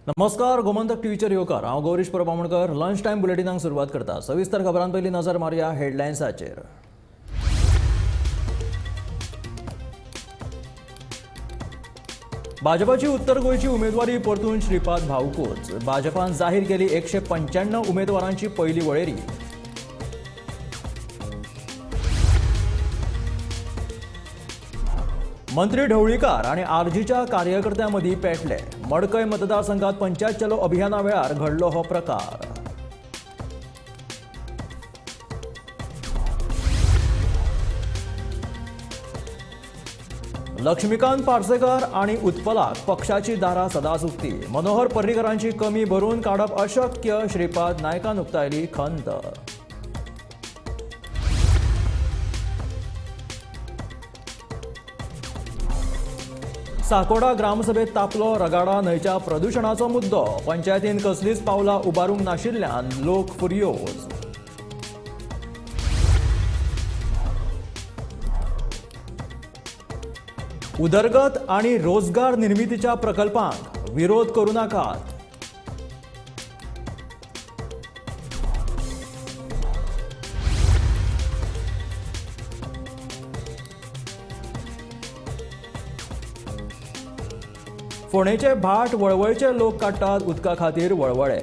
नमस्कार, गोमंतक टीव्हीचेर येवकार. हांव गौरीश परब आमोणकर. लंच टायम बुलेटिनाक सुरवात करता. सविस्तर खबरां पयलीं नजर मारया हेडलायन्साचेर. भाजपाची उत्तर गोंयची उमेदवारी परतून श्रीपाद भाऊकोच. भाजपान जाहीर केली 195 उमेदवारांची पहिली वळेरी. मंत्री ढवळीकार आणि आरजीच्या कार्यकर्त्यांमदी पेटले. मडकय मतदारसंघात पंचायत चलो अभियाना वेळार घडलो हो प्रकार. लक्ष्मीकांत पार्सेकर आणि उत्पलाक पक्षाची दारां सदांच उक्ती. मनोहर पर्रीकरांची कमी भरून काडप अशक्य, श्रीपाद नायकान उक्तायली खंत. साकोडा ग्रामसभेत तापलो रगाडा न्हंयच्या प्रदुशणाचो मुद्दो. पंचायतीन कसलीच पावलां उबारूंक नाशिल्ल्यान लोक फुर्योज. उदरगत आणि रोजगार निर्मितीच्या प्रकल्पांक विरोध करू नाकात. फोंडेचे भाट वळवळचे लोक काडटात उदका खातीर वळवळे.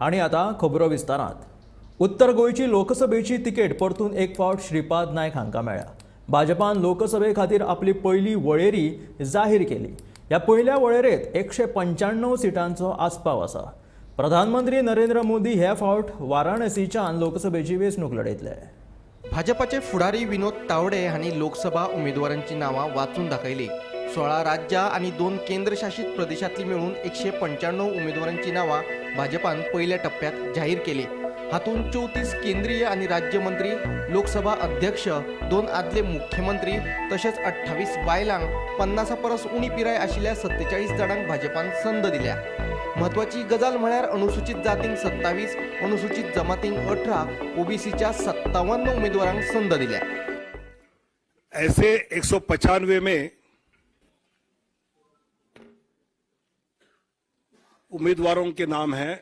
आनी आतां खबरो विस्तारांत. उत्तर गोंयची लोकसभेची तिकेट परतून एक फावट श्रीपाद नायक हांकां मेळ्ळ्या. भाजपान लोकसभे खातीर आपली पयली वळेरी जाहीर केली. ह्या पयल्या वळेरेंत 195 सिटांचो आस्पाव आसा. प्रधानमंत्री नरेंद्र मोदी हे फावट वाराणसीच्यान लोकसभेची वेंचणूक लढयतले. भाजपाचे फुडारी विनोद तावडे हांणी लोकसभा उमेदवारांची नांवां वाचून दाखयली. 16 राज्यां आनी 2 केंद्रशासित प्रदेशांतली मेळून 195 उमेदवारांची नांवां भाजपान पयल्या टप्प्यात जाहीर केली. हातूंत 34 केंद्रीय आनी राज्य मंत्री, लोकसभा अध्यक्ष, 2 आदले मुख्यमंत्री तशेंच 28 बायलांक 50 परस उणी पिराय आशिल्ल्या 47 जाणांक भाजपान संद दिल्या. म्हत्वाची गजाल म्हळ्यार अनुसूचित जातींक 27, अनुसूचित जमातींक 18, ओबीसीच्या 57 उमेदवारांक संद दिल्या. ऐसे 195 में उम्मीदवारों के नाम हैं,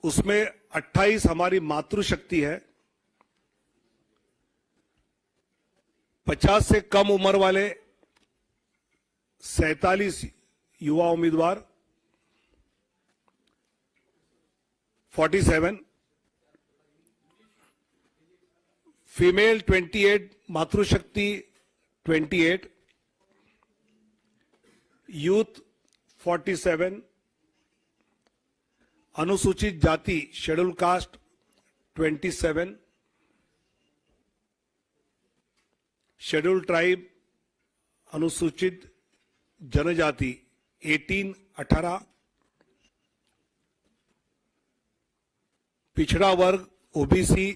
उसमें 28 हमारी मातृशक्ति है, 50 से कम उम्र वाले 47 युवा उम्मीदवार, 47 फीमेल 28, मातृशक्ति 28, यूथ 47, अनुसूचित जाति शेड्यूल कास्ट 27, शेड्यूल ट्राइब अनुसूचित जनजाति 18, पिछड़ा वर्ग ओबीसी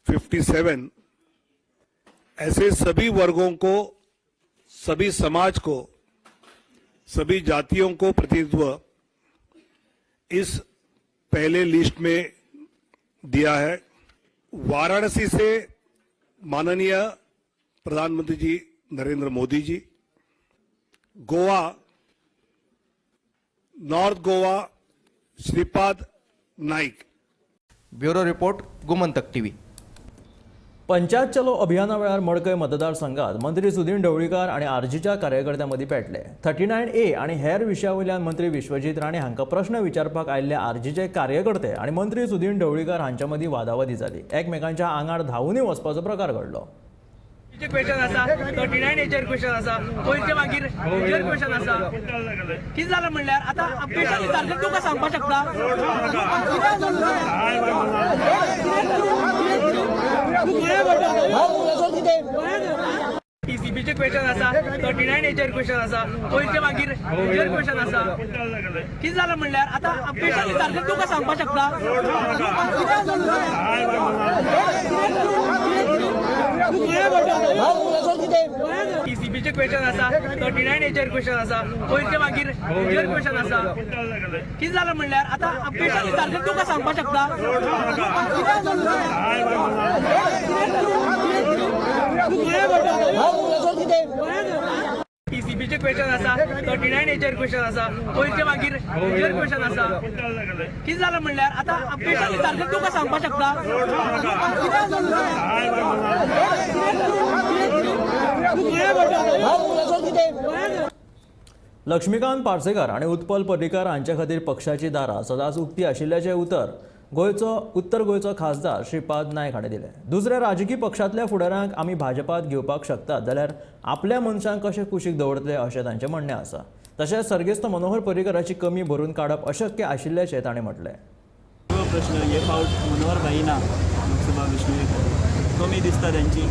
57. ऐसे सभी वर्गों को, सभी समाज को, सभी जातियों को प्रतिनिधित्व इस पहले लिस्ट में दिया है. वाराणसी से माननीय प्रधानमंत्री जी Narendra Modi ji, Goa, north Goa Shripad Naik. Bureau report, Gomantak TV. Panchayat Chalo अभियाना वेळार मडकय मतदारसंघात मंत्री सुदीन ढवळीकार आणि आरजीच्या कार्यकर्त्यांमदी पेटले. 39A आणि हेर विशया वयल्यान मंत्री विश्वजीत राणे हांकां प्रश्न विचारपाक आयिल्ले आरजीचे कार्यकर्ते आणि मंत्री सुदीन ढवळीकार हांच्या मदीं वादावादी जाली. एकमेकांच्या आंगार धांवूनय वचपाचो प्रकार घडलो. क्वेश्चन आसा 39 एचेर क्वेश्चन आसा, पयरचे मागीर हेचेर क्वेश्चन आसा. कितें जालें म्हणल्यार आतां क्वेश्चन विचारलें तुका सांगपाक शकता. टीसीबीचे क्वेश्चन आसा 39 एचेर क्वेश्चन आसा, पयरचे मागीर हेचेर क्वेश्चन आसा. कितें जालें म्हणल्यार आतां क्वेश्चन विचारलें तुका सांगपाक शकता. टीसीबीचे क्वेश्चन आसा 39 एचेर क्वेश्चन आसा, पयरचे मागीर हेचेर क्वेश्चन आसा. कितें जालें म्हणल्यार आतां क्वेश्चन विचारलें तुका सांगपाक शकता. क्वेश्चन आसा, 39 हेचेर क्वेश्चन आसा, वयरचे मागीर हेचेर क्वेश्चन आसा. कितें जालां म्हणल्यार आतां क्वेश्चन विचारलें, तुका सांगपाक शकता. लक्ष्मीकांत पार्सेकर आनी उत्पल पर्रीकार हांचे खातीर पक्षाची दारां सदांच उक्ती आशिल्ल्याचें उतर गोंयचो उत्तर गोंयचो खासदार श्रीपाद नायक हाणें दिलें. दुसऱ्या राजकी पक्षांतल्या फुडाऱ्यांक आमी भाजपात घेवपाक शकतात जाल्यार आपल्या मनशांक कशें कुशीक दवरतले अशें तांचें म्हणणें आसा. तशेंच सर्गेस्त मनोहर पर्रीकराची कमी भरून काडप अशक्य आशिल्ल्याचें ताणें म्हटलें. प्रश्न हे फावट मनोहर भाई ना लोकसभा वेंचणुके कमी दिसता तांची?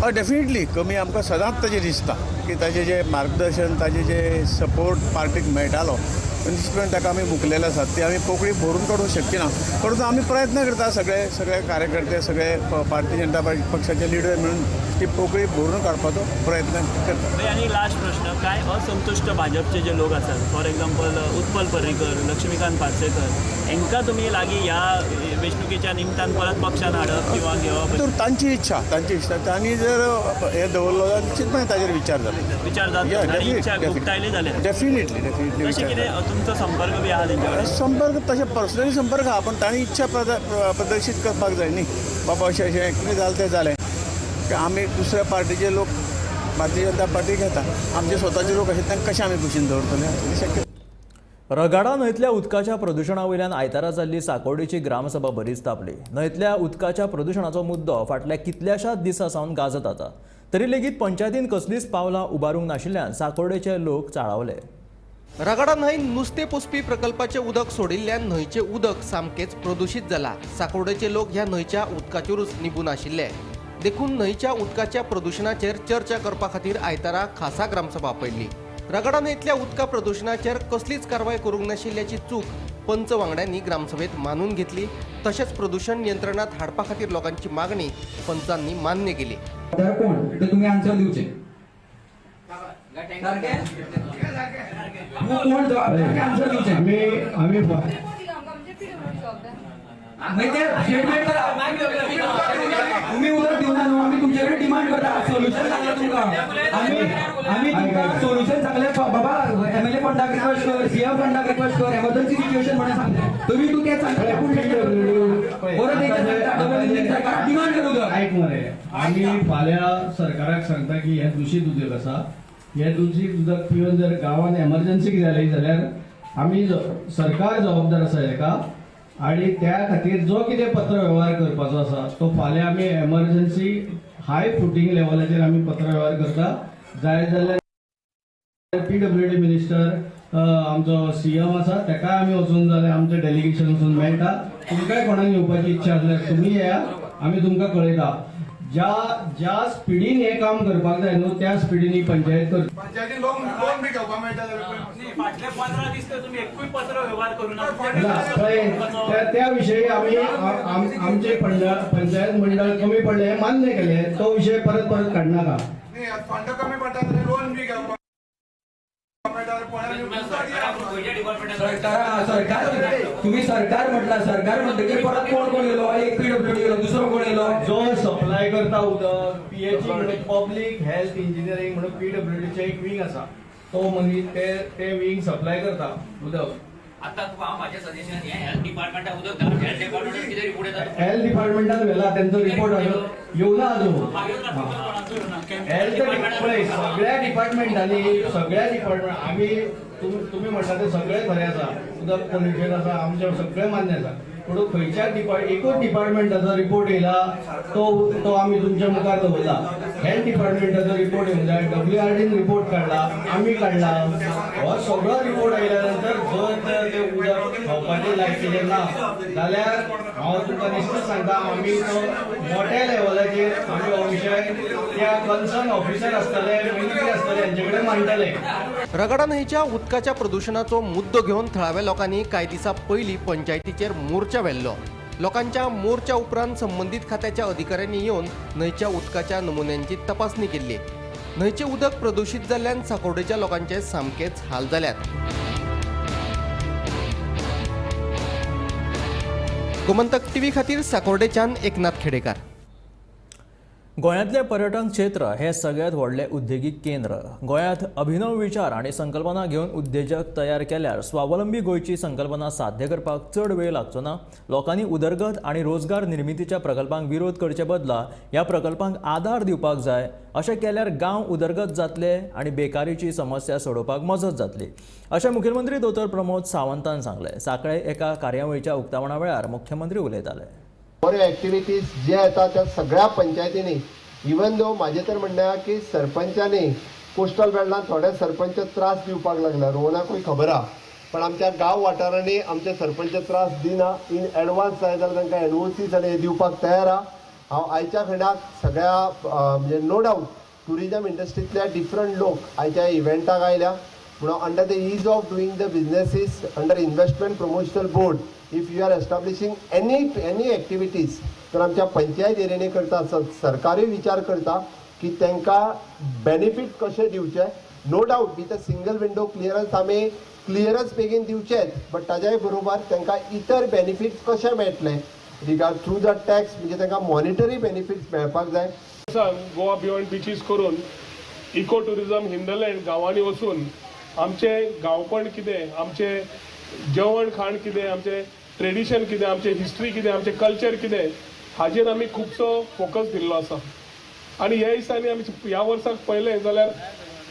हय, डेफिनेटली कमी आमकां सदांच ताजें दिसता की ताजें जें मार्गदर्शन, ताजें जे सपोर्ट पार्टीक मेळटालो निश्चितपणे ताका आमी मुकलेले आसात. ते आमी पोकळी भरून काडूंक शक्य ना, परंतु आमी प्रयत्न करता सगळे सगळे कार्यकर्ते, सगळे भारतीय जनता पार्टी पक्षाचे लिडर मेळून ती पोकळी भरून काडपाचो प्रयत्न करता. आनी लास्ट प्रश्न, काय असंतुश्ट भाजपचे जे लोक आसात, फॉर एक्झाम्पल उत्पल पर्रीकर, लक्ष्मीकांत पार्सेकर, हांकां तुमी लागीं ह्या वेंचणुकेच्या निमतान परत पक्षान हाडप किंवा घेवप? तर तांची इच्छा, तांची इच्छा, तांणी जर हे दवरलो जाल्यार निश्चितपणे ताजेर विचार जाता. विचार जाता, इच्छा उक्तायली जाल्यार डेफिनेटली डेफिनेटली. तशें कितें तुमचो संपर्क बी आहा तेंच्या कडेन? संपर्क तशें पर्सनली संपर्क आहा, पण तांणी इच्छा प्रदर्शीत करपाक जाय न्ही, बाबा अशें अशें कितें जालें तें जालें. आमी दुसऱ्या पार्टीचे लोक भारतीय जनता पार्टी घेता, आमचे स्वताचे लोक अशे तांकां कशें आमी कुशीन दवरतले? शक्य. रगाडा न्हंयतल्या उदकाच्या प्रदुशणा वयल्यान आयतारा जाल्ली साकोर्डेची ग्रामसभा बरीच तापली. न्हंयतल्या उदकाच्या प्रदुशणाचो मुद्दो फाटल्या कितल्याशाच दिसां सावन गाजत आसा, तरी लेगीत पंचायतीन कसलीच पावलां उबारूंक नाशिल्ल्यान साकोर्डेचे लोक चाळावले. रगाडा न्हंय नुस्तें पोसपी प्रकल्पाचें उदक सोडिल्ल्यान न्हंयचें उदक सामकेंच प्रदुशीत जालां. साकोर्डेचे लोक ह्या न्हंयच्या उदकाचेरूच निबून आशिल्ले, देखून न्हंयच्या उदकाच्या प्रदुशणाचेर चर्चा करपा खातीर आयतारा खासा ग्रामसभा आपयल्ली. रगाडा न्हंयतल्या उदका प्रदुशणाचेर कसलीच कारवाय करूंक नाशिल्ल्याची चूक पंच वांगड्यांनी ग्रामसभेत मानून घेतली. तशेंच प्रदूषण नियंत्रणात हाडपा खातीर लोकांची मागणी पंचांनी मान्य केली. कोण ते तुम्ही आन्सर दिवचे? आन्सर दिवचे. आम्ही तुम्ही उदक दिवना न्हू, आमी तुमचे कडेन डिमांड करता, सोल्युशन सांगलें तुमकां. आमी तुमकां सोल्युशन सांगलें, बाबा एमएलए फंडाक रिक्वेस्ट कर, सीएम फंडाक रिक्वेस्ट कर, एमर्जन्सी सिच्युएशन म्हणून सांगलें. तुम्ही तूं तें सांगलें, पूण परत एकदां डिमांड कर उदक. आयक मरे, आमी फाल्यां सरकाराक सांगता की हें दुशीत उदक आसा, हें दुशीत उदक पिवन जर गांवांत एमर्जन्सी जाली जाल्यार आमी सरकार जबाबदार आसा हेका, आणि त्या खातीर जो कितें पत्र व्यवहार करपाचो आसा तो फाल्यां आमी एमर्जन्सी हाय फुटींग लेवलाचेर आमी पत्र व्यवहार करता. जाय जाल्यार पीडब्ल्यूडी मिनिस्टर आमचो सीएम आसा तेकाय आमी वचून जाल्यार आमचें डेलिगेशन वचून मेळटा. तुमकांय कोणाक येवपाची इच्छा आसल्यार तुमी येया, आमी तुमकां कळयता. ज्या ज्या स्पिडीन हें काम करपाक जाय न्हू त्या स्पिडीन ही पंचायत करता. पंचायतीन लोन बी घेवपाक मेळटा. फाटले 15 दीस तर तुमी एकूय पत्र व्यवहार करूं ना. त्या विशयी आमी आमचे पंचायत मंडळ कमी पडले हें मान्य केलें, तो विशय परत परत काडनाका. फंड कमी पडटा लोन बी घेवपाक. सरकार तुम्ही सरकार म्हटला, सरकार म्हणटकीर परत कोण कोण येयलो, एक पीडब्ल्यूडी येयलो, दुसरो कोण येयलो, जो सप्लाय करता उदक पीएचई म्हणून पब्लीक हेल्थ इंजिनियरींग म्हणून पीडब्ल्यूडीचें एक विंग आसा, तो मनीस ते विंग सप्लाय करता उदक. आता तुका माझे सजेशन हे हेल्थ डिपार्टमेंटा उदक घाल, हेल्थ डिपार्टमेंटान कितें रिपोर्ट येता? हेल्थ डिपार्टमेंटान व्हेला तेंचो रिपोर्ट अजून येवना अजून. हेल्थ पळय सगळ्या डिपार्टमेंटांनी, सगळ्या डिपार्टमेंट आमी तुमी म्हणटा तें सगळें खरें आसा, उदक पोल्युशन आसा आमचें सगळें मान्य आसा, पूण खंयच्या एकूच डिपार्टमेंटाचो रिपोर्ट येयला तो आमी तुमच्या मुखार दवरला. हेल्थ डिपार्टमेंटाचो रिपोर्ट येवंक जाय, डब्ल्यूआरडीन रिपोर्ट काडला, आमी काडला. हो सगळो रिपोर्ट आयल्या नंतर जर ते उदक खावपाचें लायकीचें ना जाल्यार हांव तुमकां निश्चित सांगता आमी तो मोठ्या लेवलाचेर आमी हो विशय त्या कन्सर्न ऑफिसर आसतले, मिनिस्ट्री आसतले हांचे कडेन मांडटले. रगाडा न्हंयच्या उदकाच्या प्रदुशणाचो मुद्दो घेवन थळाव्या लोकांनी कांय दिसां पयलीं पंचायतीचेर मोर्चा व्हेल्लो. लोकांच्या मोर्चा उपरांत संबंदीत खात्याच्या अधिकाऱ्यांनी येवन न्हंयच्या उदकाच्या नमुन्यांची तपासणी केल्ली. न्हंयचें उदक प्रदुशीत जाल्ल्यान साकोर्डेच्या लोकांचे सामकेच हाल जाल्यात. गोमंतक टीव्ही खातीर साकोर्डेच्यान एकनाथ खेडेकार. गोंयांतलें पर्यटन क्षेत्र हें सगळ्यांत व्हडलें उद्देगीक केंद्र. गोंयांत अभिनव विचार आनी संकल्पना घेवन उद्देजक तयार केल्यार स्वावलंबी गोंयची संकल्पना साध्य करपाक चड वेळ लागचो ना. लोकांनी उदरगत आनी रोजगार निर्मितीच्या प्रकल्पांक विरोध करचे बदला ह्या प्रकल्पांक आदार दिवपाक जाय. अशें केल्यार गांव उदरगत जातले आनी बेकारीची समस्या सोडोवपाक मजत जातली, अशें मुखेलमंत्री दोतोर प्रमोद सावंतान सांगलें. सांखळे एका कार्यावळीच्या उक्तावणा वेळार मुख्यमंत्री उलयताले. बऱ्यो एक्टिविटीज जे येता त्या सगळ्या पंचायतींनी, इवन दो म्हाजें तर म्हणणें आहा की सरपंचांनी कोस्टल बेल्टान थोडे सरपंच त्रास दिवपाक लागला, रोहनाकूय खबर आहा, पण आमच्या गांव वाठारांनी आमचे सरपंच त्रास दिना. इन एडवान्स जाय जाल्यार तांकां एनओसीस आनी हे दिवपाक तयार आहा. हांव आयच्या खिणाक सगळ्या म्हणजे नो डावट ट्युरिजम इंडस्ट्रींतल्या डिफरंट लोक आयच्या इव्हेंटाक आयल्या म्हणून under the ease of doing the businesses under investment promotional board if you are establishing any activities तर आमच्या पंचायत एरियांनी करता, सरकारूय विचार करता की तांकां बेनिफीट कशें दिवचें. No doubt with a single window clearance आमी क्लियरन्स बेगीन दिवचेच, बट ताज्याय बरोबर तांकां इतर बेनिफिट्स कशे मेळटले रिगार्ड थ्रू the tax, म्हणजे तांकां मॉनिटरी बेनिफिट्स मेळपाक जाय. गोवा बियॉन्ड बिचीस करून इको ट्युरिजम हिंदलँड गांवांनी वचून आमचें गांवपण कितें, आमचें जेवण खाण कितें, आमचें ट्रेडिशन कितें, आमचें हिस्ट्री कितें, आमचें कल्चर कितें, हाजेर आमी खुबसो फोकस दिल्लो आसा. आनी ह्या दिसांनी आमी ह्या वर्साक पळयलें जाल्यार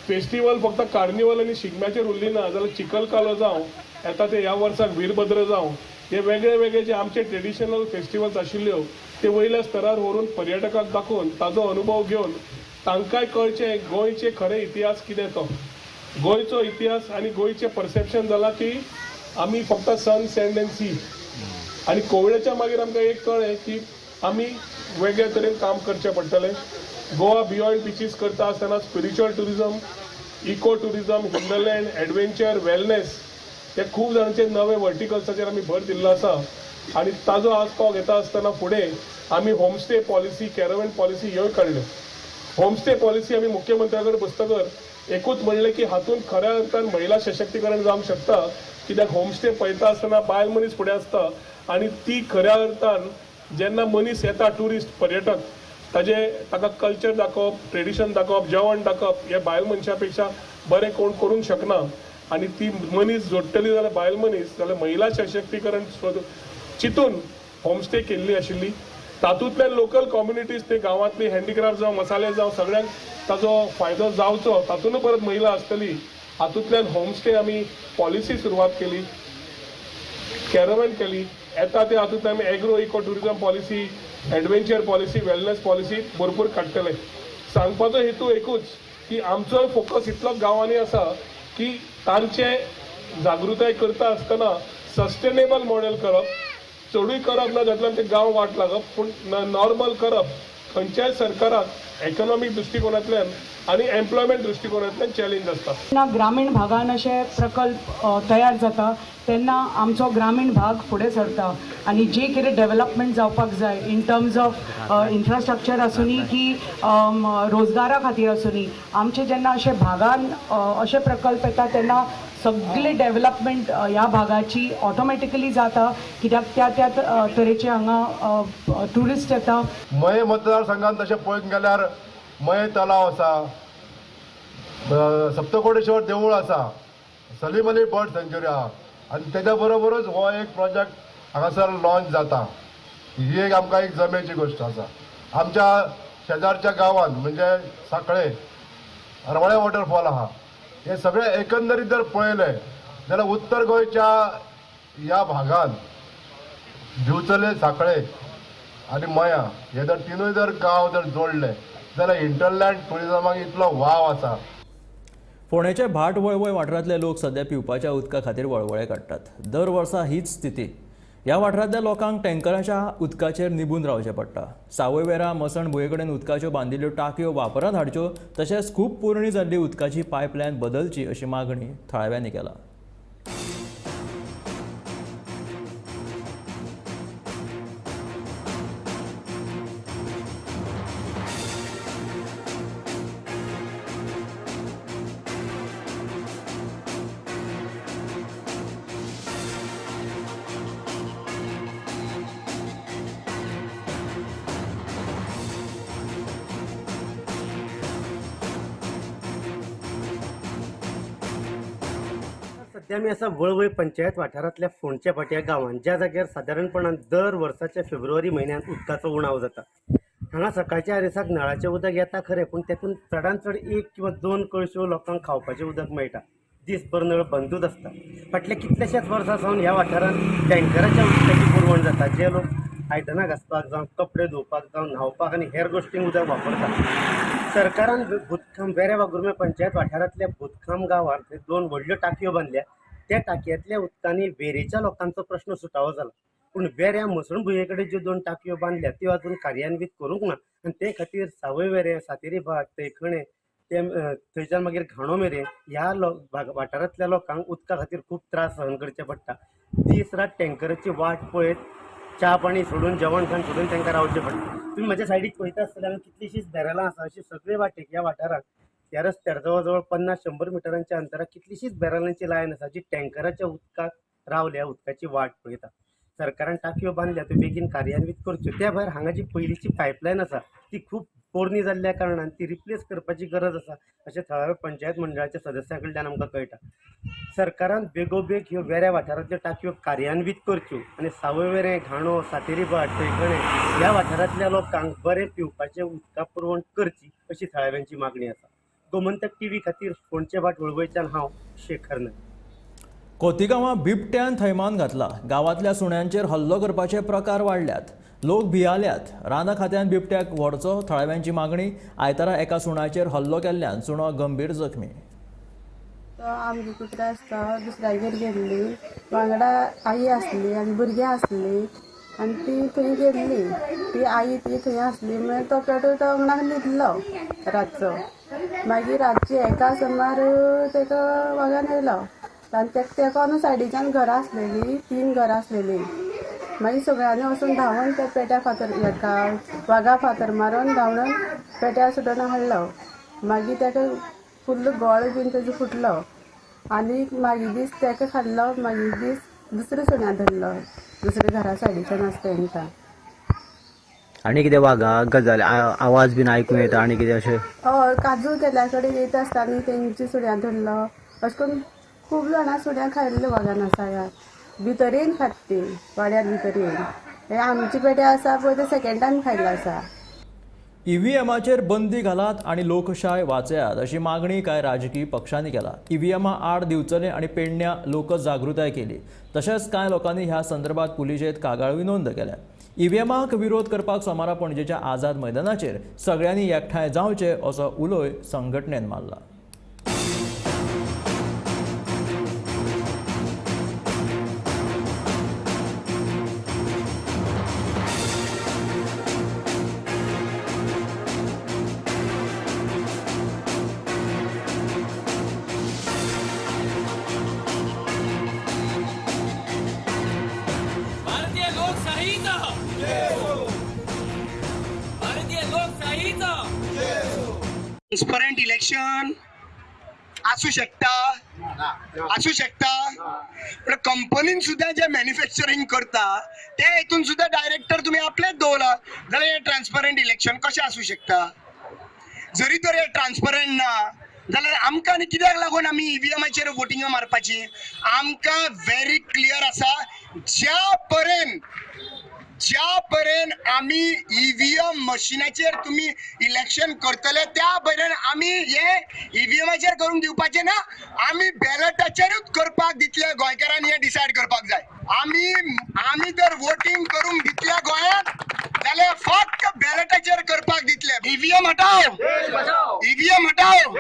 फेस्टिवल फक्त कार्निवल आनी शिगम्याचेर उरली ना, जाल्यार चिखलकालो जावं येता ते ह्या वर्साक वीरभद्र जावं, हे वेगळे वेगळे जे आमचे ट्रेडिशनल फेस्टिवल्स आशिल्ल्यो ते वयल्या स्तरार व्हरून पर्यटकांक दाखोवन ताजो अनुभव घेवन तांकांय कळचें गोंयचे खरें इतिहास कितें तो. गोंयचो इतिहास आनी गोंयचें परसेप्शन जालां की आमी फक्त सन सँड एंड सी, आनी कोविडाच्या मागीर आमकां एक कळ्ळें की आमी वेगळे तरेन काम करचें पडटलें. गोवा बियॉन्ड बिचीस करता आसतना spiritual tourism, eco tourism, hinterland, adventure, wellness हे खूब जाणांचे नवे वर्टिकल्साचेर आमी भर दिल्लो आसा. आनी ताजो आस्पाव घेता आसतना फुडें आमी होमस्टे पॉलिसी, कॅरवेन पॉलिसी ह्योय काडल्यो. होमस्टे पॉलिसी आमी मुख्यमंत्र्या कडेन बसतकर एकूच म्हणलें की हातूंत खऱ्या अर्थान महिला सशक्तीकरण जावंक शकता, कित्याक होमस्टे पळयता आसतना बायल मनीस फुडें आसता आनी ती खऱ्या अर्थान जेन्ना मनीस येता ट्युरिस्ट पर्यटक ताजे ताका कल्चर दाखोवप, ट्रेडिशन दाखोवप, जेवण दाखोवप हे बायल मनशा पेक्षा बरें कोण करूंक शकना. आनी ती मनीस जोडटली जाल्यार बायल मनीस जाल्यार महिला सशक्तीकरण चिंतून होमस्टे केल्ली आशिल्ली. तातूंतल्यान लोकल कम्युनिटीज ते गांवांतली हँडीक्राफ्ट जावं, मसाले जावं, सगळ्यांक ताजो फायदो जावचो, तातूंत परत महिला आसतली. हातूंतल्यान होमस्टे आमी पॉलिसी सुरवात केली, कॅरवेन केली. येता ते हातूंत आमी agro eco tourism policy, adventure policy, wellness policy भरपूर काडटले. सांगपाचो हेतू एकूच की आमचोय फोकस इतलो गांवांनी आसा की तांचे जागृताय करता आसतना सस्टेनेबल मॉडेल करप, चडूय करप ना जातल्यान ते गांव वाट लागप, पूण नॉर्मल करप खंयच्याय सरकाराक इकॉनॉमीक दृश्टिकोनांतल्यान आनी एम्प्लॉयमेंट दृश्टिकोनांतल्यान चॅलेंज आसता. जेन्ना ग्रामीण भागान अशे प्रकल्प तयार जाता तेन्ना आमचो ग्रामीण भाग फुडें सरता आनी जे कितें डेवलपमेंट जावपाक जाय इन टर्म्स ऑफ इन्फ्रास्ट्रक्चर आसूनी की रोजगारा खातीर आसूनी, आमचे जेन्ना अशे भागान अशे प्रकल्प येता तेन्ना सगळे डेवलपमेंट ह्या भागाची ऑटोमॅटिकली जाता, कित्याक त्या त्या तरेचे हांगा ट्युरिस्ट येता. मये मतदारसंघात तशें पळोवंक गेल्यार मये तलाव आसा, सप्तकोटेश्वर देवूळ आसा, सलीम अली बर्ड सँच्युरी आहा आनी तेच्या बरोबरूच हो एक प्रोजेक्ट हांगासर लॉन्च जाता. ही एक आमकां एक जमेची गोश्ट आसा. आमच्या शेजारच्या गांवांत म्हणजे सांखळे हरवळे वॉटरफॉल आहा. हे सगळे एकंदरीत जर पळयलें जाल्यार उत्तर गोंयच्या ह्या भागान दिवचले, सांखळे आनी मया हे जर तिनूय जर गांव जर जोडले जाल्यार इंटरलँड ट्युरिजमाक इतलो वाव आसा. फोंडेच्या भाट वळवय वाठारांतले लोक सध्या पिवपाच्या उदका खातीर वळवळे काडटात. दर वर्सा हीच स्थिती. ह्या वाठारांतल्या लोकांक टँकराच्या उदकाचेर निबून रावचें पडटा. सावयवेरा मसण भुंये कडेन उदकाच्यो बांदिल्ल्यो टाकयो वापरांत हाडच्यो, तशेंच खूब पोरणी जाल्ली उदकाची पायपलायन बदलची अशी मागणी थळाव्यांनी केला. सध्या आमी आसा वळवय पंचायत वाठारांतल्या फोंडच्या भाटया गांवांत, ज्या जाग्यार सादारणपणान दर वर्साच्या फेब्रुवारी म्हयन्यांत उदकाचो उणाव जाता. हांगा सकाळच्या आरेसाक नळाचें उदक येता खरें, पूण तेतून चडांत चड 1 किंवा 2 कळश्यो लोकांक खावपाचें उदक मेळटा. दीसभर नळ बंदूच आसता. फाटल्या कितल्याशाच वर्सां सावन ह्या वाठारांत टँकराच्या उदकाची पुरवण जाता, जे लोक आयदनां घांसपाक जावं, कपडे धुवपाक जावं, न्हांवपाक आनी हेर गोश्टींक उदक वापरतात. सरकारान भूतखाम वेऱ्या वाघुर्मे पंचायत वाठारांतल्या भूतखाम गांवांत थंय 2 व्हडल्यो टाकयो बांदल्या. त्या टाकयेंतल्या उदकांनी वेरेच्या लोकांचो प्रश्न सुटावो जाला, पूण वेऱ्या मसणभुंये कडेन ज्यो 2 टाकयो बांदल्या त्यो अजून कार्यान्वीत करूंक ना आनी ते खातीर सावय वेरें, सातेरी भाट, तैखणे, ते थंयच्यान मागीर घाणो मेरेन ह्या वाठारांतल्या लोकांक उदका खातीर खूब त्रास सहन करचे पडटा. दीस रात टँकराची वाट पळयत च्या पाणी सोडून, जेवण खाण सोडून तांकां रावचें पडटा. तुमी म्हज्या सायडीक पळयता आसतले हांगा कितलीशींच बॅरलां आसा. अशी सगळे वाटेक ह्या वाठारांत ह्या रस्त्यार जवळ जवळ 50-100 मिटरांच्या अंतराक कितलीशीच बॅरलांची लायन आसा जी टँकराच्या उदकाक रावल्या, उदकाची वाट पळयता. सरकारान टाकयो बांदल्या त्यो बेगीन कार्यान्वीत करच्यो. त्या भायर हांगा जी पयलींची पायपलायन आसा ती खूब पोरणी जाल्ल्या कारणान ती रिप्लेस करपाची गरज आसा अशें थळाव्या पंचायत मंडळाच्या सदस्यां कडल्यान आमकां कळटा. सरकारान बेगोबेग ह्यो वेऱ्या वाठारांतल्यो टाकयो कार्यान्वीत करच्यो आनी सावय वेरें, घाणो, सातेरी भाट, तैखणे ह्या वाठारांतल्या लोकांक बरें पिवपाचें उदका पुरवण करची अशी थळाव्यांची मागणी आसा. गोमंतक टीव्ही खातीर फोंडचे भाट वळवयच्यान हांव शेखर नायक. खोतीगांवां बिबट्यान थैमान घातला. गांवांतल्या सुण्यांचेर हल्लो करपाचे प्रकार वाडल्यात. लोक भियाल्यात. रानां खात्यान बिबट्याक व्हरचो थळाव्यांची मागणी. आयतारा एका सुण्याचेर हल्लो केल्ल्यान सुणो गंभीर जखमी. तो आमगे कुत्रो आसता दुसऱ्यागेर गेल्ली, वांगडा आई आसली आनी भुरगीं आसली आनी ती थंय गेल्ली. ती आई ती थंय आसली मागीर तो पेटो तो वांगडा न्हिदलो रातचो. मागीर रातची 1 सुमार ताका वागान येयलो आनी तेका न्हू सायडीच्यान घरां आसलेली, 3 घरां आसलेली. मागीर सगळ्यांनी वचून धांवून त्या पेट्या फातर हेका वागा फातर मारून धांवून पेट्या सुटून हाडलो. मागीर ताका फुल्ल गळो बीन तेजो फुटलो आनी मागीर दीस ताका खाल्लो. मागीर दीस दुसऱ्या सुण्या धरलो, दुसऱ्या घरा सायडीच्यान आसता तेंकां. आनी कितें वागा गजाल आवाज बीन आयकूंक येता आनी कितें अशें? हय, काजू केल्या कडेन येता आसतना तेंची सुण्या धरलो. अशें करून खूब जाणां सुण्या खाल्ले वागान आसा ह्या भितर येवन खात ती वाड्यार भितर येवन. हे आमचे पेटे आसा पळय ते सेकेंड टायम खाल्ले आसा. ईव्हीएमाचेर बंदी घालात आनी लोकशाय वाचयात अशी मागणी कांय राजकीय पक्षांनी केला. ईव्हीएमा आड दिवचले आनी पेडण्या लोकजागृताय केली. तशेंच कांय लोकांनी ह्या संदर्भात पुलिशेंत कागाळी नोंद केल्या. ईव्हीएमाक विरोध करपाक सोमारा पणजेच्या आझाद मैदानाचेर सगळ्यांनी एकठांय जावचे असो उलोय संघटनेन मारला. ट्रान्सपरंट इलेक्शन आसू शकता, आसू शकता. पण कंपनीन सुद्धा जे मॅन्युफॅक्चरिंग करता ते हेतून सुद्धा डायरेक्टर तुम्ही आपलेच दवरला जाल्यार हे ट्रान्सपरंट इलेक्शन कशें आसू शकता? जरी तर हे ट्रान्सपरंट ना जाल्यार आमकां आनी कित्याक लागून आमी ईव्हीएमाचेर वोटिंगां मारपाची? आमकां व्हेरी क्लियर आसा, ज्या पर्यंत आमी ईव्हीएम मशिनाचेर तुमी इलेक्शन करतले त्या पर्यंत आमी हे ईव्हीएमाचेर करूंक दिवपाचे ना, आमी बॅलटाचेरूच करपाक दितले. गोंयकारांनी हें डिसायड करपाक जाय. आमी जर वोटींग करूंक दितले गोंयांत जाल्यार फक्त बॅलटाचेर करपाक दितले. ईव्हीएम हटाव, ईव्हीएम हटाव.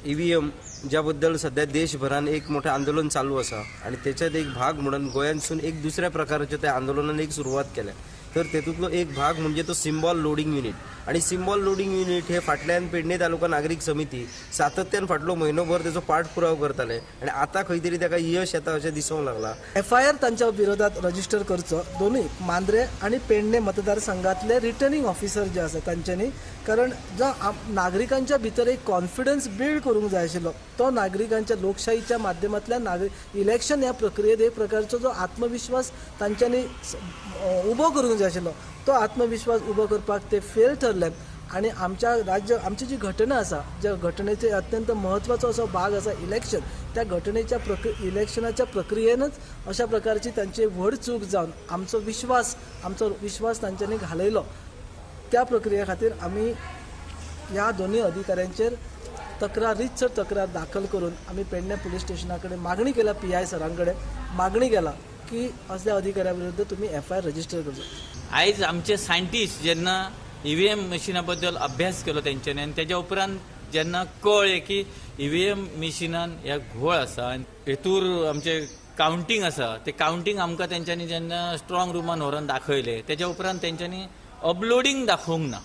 ईव्हीएम ज्याबद्दल सध्या देशभरान एक मोठें आंदोलन चालू आसा आनी तेच्यात एक भाग म्हणून गोंयांतसून एक दुसऱ्या प्रकारच्या त्या आंदोलनान एक सुरवात केल्या. तर तेतूंतलो एक भाग म्हणजे तो सिम्बॉल लोडिंग युनीट. आनी सिम्बॉल लोडिंग युनीट हे फाटल्यान पेडणे तालुका नागरीक समिती सातत्यान फाटलो म्हयनोभर तेचो पाठपुराव करताले आनी आतां खंय तरी ताका यश येता अशें दिसूंक लागलां. एफआयआर तांच्या विरोधात रजिस्टर करचो दोनूय मांद्रे आनी पेडणे मतदारसंघातले रिटर्निंग ऑफिसर जे आसा तांच्यांनी, कारण जो नागरिकांच्या भितर एक कॉन्फिडन्स बिल्ड करूंक जाय आशिल्लो तो नागरिकांच्या लोकशाहीच्या माध्यमांतल्यान नागरीक इलेक्शन ह्या प्रक्रियेत एक प्रकारचो जो आत्मविश्वास तांच्यांनी उबो करूंक जाय आशिल्लो तो आत्मविश्वास उबो करपाक ते फेल ठरले. आनी आमच्या राज्य आमची जी घटना आसा, ज्या घटनेचे अत्यंत म्हत्वाचो असो भाग आसा इलेक्शन, त्या घटनेच्या इलेक्शनाच्या प्रक्रियेनच अशा प्रकारची तांची व्हड चूक जावन आमचो विश्वास तांच्यांनी घालयलो. त्या प्रक्रिये खातीर आमी ह्या दोनूय अधिकाऱ्यांचेर तक्रार रितसर तक्रार दाखल करून आमी पेडणे पुलीस स्टेशना कडेन मागणी केल्या, PI सरां कडेन मागणी केला की असल्या अधिकाऱ्या विरुद्ध तुमी FIR register करचो. आयज आमचे सायंटिस्ट जेन्ना EVM मशिना बद्दल अभ्यास केलो तेंच्यांनी आनी तेज्या उपरांत जेन्ना कळ्ळें की EVM मशिनान ह्या घोळ आसा आनी हेतूर आमचें कावंटींग आसा तें कावंटींग आमकां तेंच्यांनी जेन्ना स्ट्रॉंग रुमान व्हरोन दाखयलें तेज्या उपरांत तेंच्यांनी अपलोडींग दाखोवंक ना.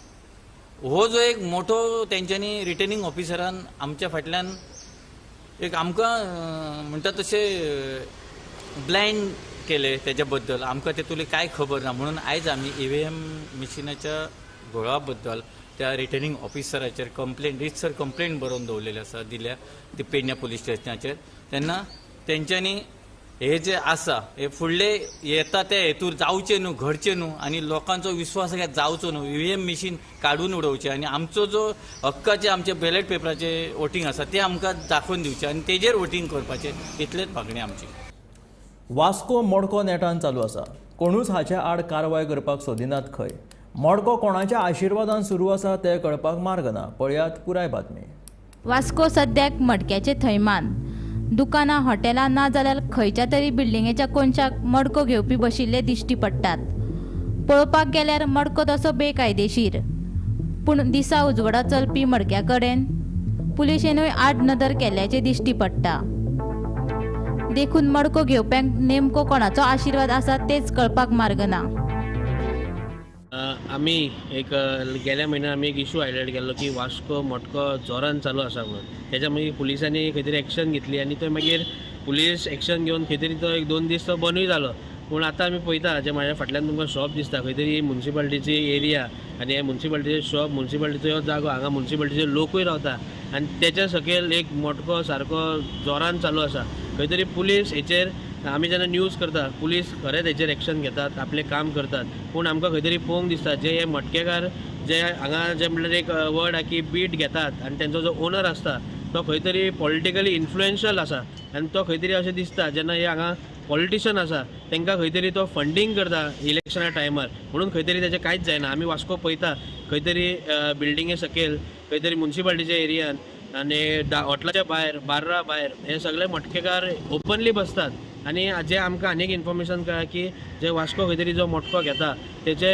हो जो एक मोठो तेंच्यांनी रिटर्निंग ऑफिसरान आमच्या फाटल्यान एक आमकां म्हणटा तशें ब्लायंड केले तेज्या बद्दल आमकां तेतुली कांय खबर ना. म्हणून आयज आमी EVM मशिनाच्या घोळा बद्दल त्या रिटर्निंग ऑफिसराचेर कंप्लेन रितसर कंप्लेन बरोवन दवरलेली आसा, दिल्या ती पेडण्या पुलीस स्टेशनाचेर. तेन्ना तेंच्यांनी हे जे आसा हे फुडले येता ते हेतूर जावचे न्हू, घडचे न्हू आनी लोकांचो विश्वास जावचो न्हू. EVM machine काडून उडोवचें आनी आमचो जो हक्काचे आमचे बॅलेट पेपराचे वोटींग आसा ते आमकां दाखोवन दिवचें आनी तेजेर वोटींग करपाचें, इतलेच मागणी आमची. वास्को मडको नेटान चालू आसा, कोणूच हाच्या आड कारवाय करपाक सोदिनात खंय. मडको कोणाच्या आशिर्वादान सुरू आसा तें कळपाक मार्ग ना. पळयात पुराय बातमी. वास्को सद्याक मडक्याचे थैमान. दुकानां, हॉटेलां ना जाल्यार खंयच्या तरी बिल्डिंगेच्या कोनशाक मडको घेवपी बशिल्ले दिश्टी पडटात. पळोवपाक गेल्यार मडको तसो बेकायदेशीर, पूण दिसा उजवाडा चलपी मडक्या कडेन पुलिशेनूय आड नदर केल्ल्याचें दिश्टी पडटा. देखून मडको घेवप्यांक नेमको कोणाचो आशिर्वाद आसा तेच कळपाक मार्ग ना. आमी एक गेल्या म्हयन्यान आमी एक इशू हायलायट केल्लो की वास्को मटको जोरान चालू आसा म्हणून. तेच्या मागीर पुलिसांनी खंय तरी एक्शन घेतली आनी तो मागीर पुलीस एक्शन घेवन खंय तरी तो एक 2 दीस तो बंदूय जालो. पूण आतां आमी पळयता जे म्हाज्या फाटल्यान तुमकां शॉप दिसता खंय तरी मुन्सिपालिटीची एरिया आनी हे मुन्सिपालिटीचे शॉप, मुन्सिपालिटीचो हो जागो, हांगा मुन्सिपालिटीचे लोकूय रावता आनी तेच्या सकयल एक मटको सारको जोरान चालू आसा. खंय तरी पुलीस हेचेर आमी जेन्ना न्यूज करता पुलीस खरेंच हेचेर एक्शन घेतात, आपलें काम करतात. पूण आमकां खंय तरी पळोवंक दिसता जे हे मटकेकार जे हांगा जे म्हणल्यार एक वर्ड आहा की बीट घेतात आनी तेंचो जो ओनर आसता तो खंय तरी पॉलिटिकली इन्फ्लुएन्शियल आसा आनी तो खंय तरी अशें दिसता जेन्ना हे हांगा पॉलिटिशन आसा तांकां खंय तरी तो फंडींग करता इलेक्शना टायमार, म्हणून खंय तरी तेचें कांयच जायना. आमी वास्को पळयता खंय तरी बिल्डिंगे सकयल, खंय तरी मुन्सिपालिटीच्या एरियान आनी हॉटलाच्या भायर, बार्रा भायर हे सगळे मटकेकार ओपनली बसतात. आनी जे आमकां आनीक इन्फॉर्मेशन कळ्ळां की जे वास्को खंय तरी जो मटको घेता तेचे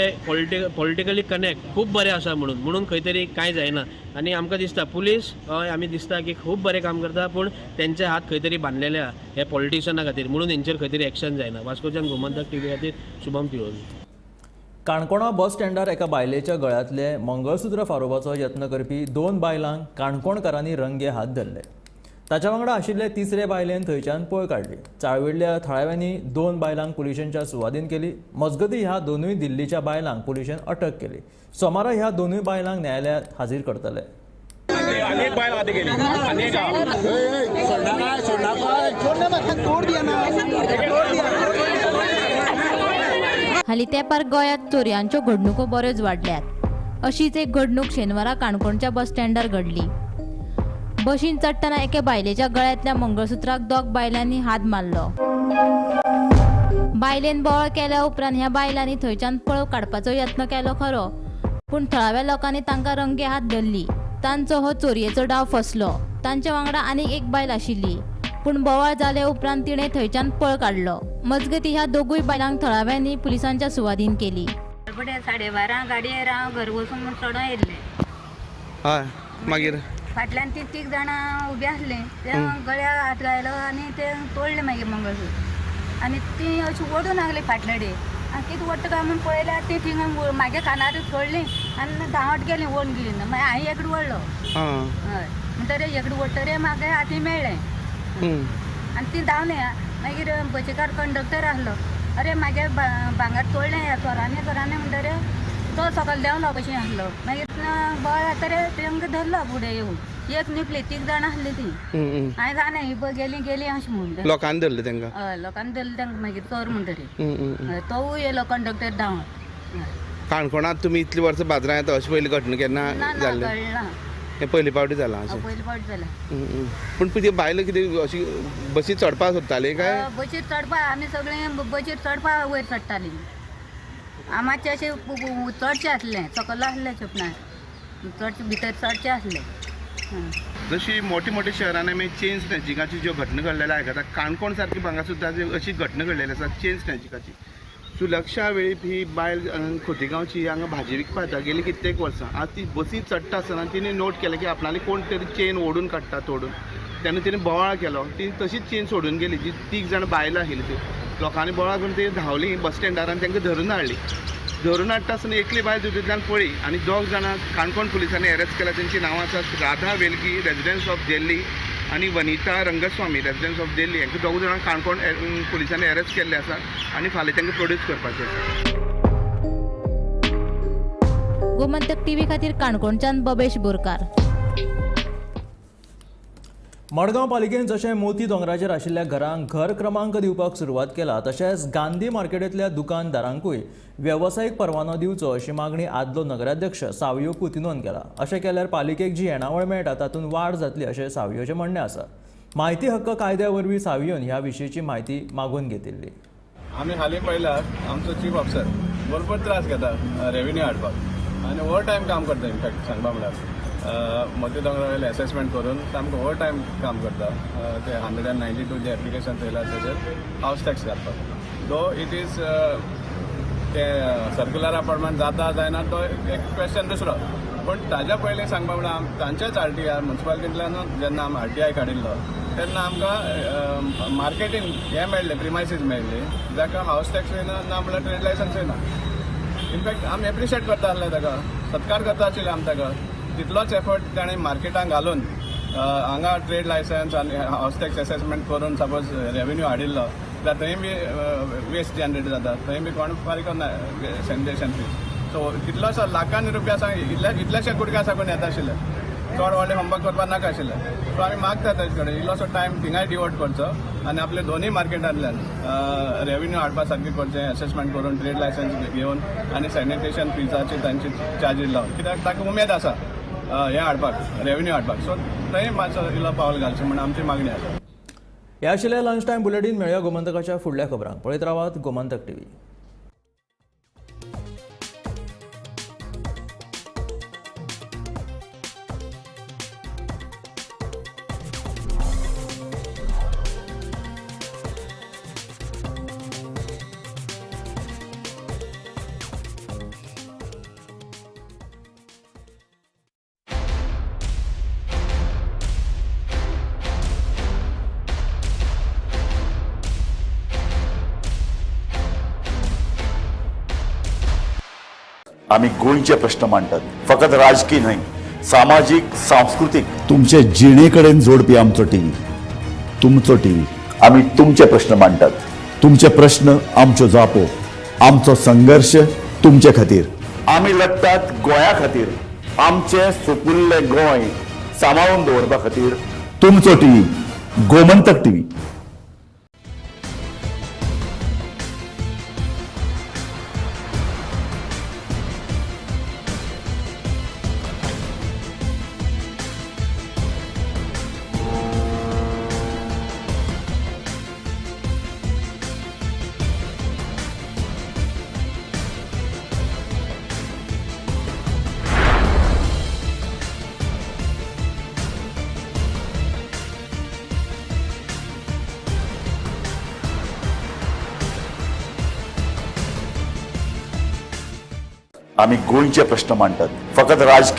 पॉलिटिकली कनेक्ट खूब बरें आसा म्हणून खंय तरी कांय जायना. आनी आमकां दिसता पुलीस हय आमी दिसता की खूब बरें काम करता, पूण तेंचे हात खंय तरी बांदलेले आहा हे पॉलिटिशना खातीर, म्हणून हेंचेर खंय तरी एक्शन जायना. वास्कोच्यान गोमंतक टीव्ही खातीर शुभम तिळोली. काणकोणा बस स्टँडार एका बायलेच्या गळ्यांतलें मंगळसूत्र फारोवपाचो यत्न करपी 2 बायलांक काणकोणकारांनी रंगे हात धरले. ताच्या वांगडा आशिल्ले तिसरे बायलेन थंयच्यान पळ काडली. चाळविल्ल्या थळाव्यांनी 2 बायलांक पुलिशेंच्या सुवादीन केली. मजगतीं ह्या दोनूय दिल्लीच्या बायलांक पुलिशेन अटक केली. सोमारा ह्या दोनूय बायलांक न्यायालयांत हाजीर करतले. हालीं तेंपार गोंयांत चोरयांच्यो घडणुको बऱ्योच वाडल्यात. अशीच एक घडणूक शेनवारा काणकोणच्या बस स्टँडार घडली. बशीन चडटना एके बायलेच्या गळ्यांतल्या मंगळसूत्राक 2 बायलांनी हात मारलो. बायलेन बोवाळ केल्या उपरांत ह्या बायलांनी थंयच्यान पळ काडपाचो यत्न केलो खरो, पूण थळाव्या लोकांनी तांकां रंगे हात धरली. तांचो हो चोरयेचो डाव फसलो. तांच्या वांगडा आनीक एक बायल आशिल्ली, पूण बोवाळ जाले उपरांत तिणें थंयच्यान पळ काडलो. मजगतीं ह्या दोगूय बायलांक थळाव्यांनी पुलिसांच्या सुवादीन केली. 12:30 गाडयेर हांव घर वचून म्हूण चडोन येयल्लें. हय, मागीर फाटल्यान ती 3 जाणां उबी आसलीं, ते गळ्याक हात घायलो आनी ते तोडलें मागीर मंगळसूत्र आनी ती अशी ओडून लागली फाटल्या डे आनी कितें ओडटा काय म्हूण पळयल्यार ती थिंगा मागे कानार सोडली आनी धांवट गेली, ओडून गेली ना. मागीर हांवें एकडे ओडलो. हय, म्हणटरी एकडे ओडटरी म्हाका हाती मेळ्ळें आनी ती धांवलें. मागीर बशीकार कंडक्टर आसलो, अरे म्हागे भांगर तोडलें ह्या चोरांनी चोरांनी म्हणटरी तो सकयल देंवलो कशें आसलो. मागीर बळ जातरे तांकां धरलो फुडें येवन एक निपली, 3 जाणां आसली ती. हांवें जाणा ही पळय गेली गेली अशें म्हणून लोकांनी धरलें तांकां. हय, लोकांनी धरलें तांकां मागीर चोर म्हणटरी तोवूय येयलो कंडक्टर धांवत. काणकोणांत तुमी इतली वर्सां बाजारांत येता अशी पयली घटना केन्ना ना ना जाल्ली? घडना. हें पयली पावटी जालां अशें? पयली फावट जालां. पूण ती बायलां कितें अशी बसीर चडपाक सोदताली काय? बशीर चडपा आमी सगळीं बशीर चडपा वयर चडटालीं. मातशें अशें चडशें आसलें, सकयल आसलें चेपणार, चडशें भितर चडशें आसलें. जशी मोठी मोठे शहरांनी आमी चेन स्नॅचिंगाची ज्यो घटना घडलेल्यो आयकता, काणकोण सारकी हांगा सुद्दां अशी घटना घडलेली आसा चेन स्नॅचिंगाची. सुलक्षा वेळीप ही बायल खोतीगांवची हांगा भाजी विकपाक येता गेली कित्येक वर्सां. आज ती बसीन चडटा आसतना तिणें नोट केलें की आपणाली कोण तरी चेन ओडून काडटा तोडून, तेन्ना तिणें बोवाळ केलो, ती तशीच चेन सोडून गेली. जी 3 जाणां बायलां आशिल्लीं ती लोकांनी बोवाळ करून ती धांवली बस स्टँडार आनी तांकां धरून हाडली. धरून हाडटा आसतना एकली बायल तितूंतल्यान पळ्ळी आनी 2 जाणां काणकोण पुलिसांनी अरेस्ट केला. तेंची नांवां आसात राधा वेलगी रेजिडन्स ऑफ दिल्ली आनी वनिता रंगस्वामी रेजिडन्स ऑफ दिल्ली. हांकां 2 जाणां काणकोण पुलिसांनी अरेस्ट केल्ले आसा आनी फाल्यां तांकां प्रोड्यूस करपाचें आसा. गोमंतक टीव्ही खातीर काणकोणच्यान बबेश बोरकार. मडगांव पालिकेन जशें मोती दोंगराचेर आशिल्ल्या घरांक घर क्रमांक दिवपाक सुरवात केला, तशेंच गांधी मार्केटांतल्या दुकानदारांकूय वेवसायीक परवानो दिवचो अशी मागणी आदलो नगराध्यक्ष सावियो कुतिनोन केला. अशें केल्यार पालिकेक जी येणावळ मेळटा तातूंत वाड जातली अशें सावियोचें म्हणणें आसा. म्हायती हक्क कायद्या वरवीं सावियोन ह्या विशींची म्हायती मागून घेतिल्ली. आमी हालीं पळयल्यार आमचो चीफ ऑफिसर भरपूर त्रास घेता रेवेन्यू हाडपाक आनी ओवर टायम काम करता. इनफॅक्ट सांगपा म्हणल्यार मोती दोंगरा वयलें एसेसमेंट करून सामको ओवर टायम काम करता. ते 192 जे एप्लिकेशन येयला तेजेर हावस टॅक्स घालपाक. दो it is ते सर्क्युलरा प्रमाण जाता जायना तो एक क्वेश्चन दुसरो, पूण ताज्या पयलीं सांगपा म्हणल्यार तांचेच आरटीआय म्युनिसिपालिटींतल्यान जेन्ना आमी आरटीआय काडिल्लो तेन्ना आमकां मार्केटीन हें मेळ्ळें, प्रिमायसीस मेळ्ळी जाका हावस टॅक्स येना ना म्हणल्यार ट्रेड लायसन्स येना. इनफॅक्ट आमी एप्रिशिएट करता आसले ताका, सत्कार करता आशिल्ले आमी ताका. तितलोच एफर्ट ताणें मार्केटाक घालून हांगा ट्रेड लायसन्स आनी हावस टॅक्स एसेसमेंट करून सपोज रेवेन्यू हाडिल्लो जाल्यार थंय बी वेस्ट जनरेट जाता, थंय बी कोण फारीक करना सॅनिटेशन फी. सो कितलोसो लाखांनी रुपया इतल्याशे कुडक्या साकून येता आशिल्ले, चड व्हडलें होमवर्क करपाक नाका आशिल्लें. सो आमी मागता ताजे कडेन इल्लोसो टायम थिंगाय डिवोट करचो आनी आपले दोनूय मार्केटांतल्यान रेवेन्यू हाडपा सारकें करचें, एसेसमेंट करून ट्रेड लायसन्स घेवन आनी सॅनिटेशन फिजाची तांची चार्जीस लावन, कित्याक ताका उमेद आसा हें हाडपाक, रेवेन्यू हाडपाक. सो थंय मातसो इल्लो पावल घालचें म्हूण आमची मागणी आसा. ह्या आशिल्ल्या लंच टायम बुलेटीन. मेळया गोमंतकाच्या फुडल्या खबरांक. पळयत रावात गोमंतक टीव्ही. आमी गोंयचे प्रश्न मांडटात, फकत राजकीय न्हय, सामाजीक, सांस्कृतीक. तुमचे जिणे कडेन जोडपी आमचो टीव्ही, तुमचो टीव्ही. आमी तुमचे प्रश्न मांडटात, तुमचे प्रश्न आमच्यो जापो, आमचो संघर्श तुमचे खातीर. आमी लढटात गोंया खातीर, आमचें सुपुल्लें गोंय सांबाळून दवरपा खातीर. तुमचो टीव्ही, गोमंतक टीव्ही. आमी गोंयचे प्रश्न मांडटात, फकत राजकीय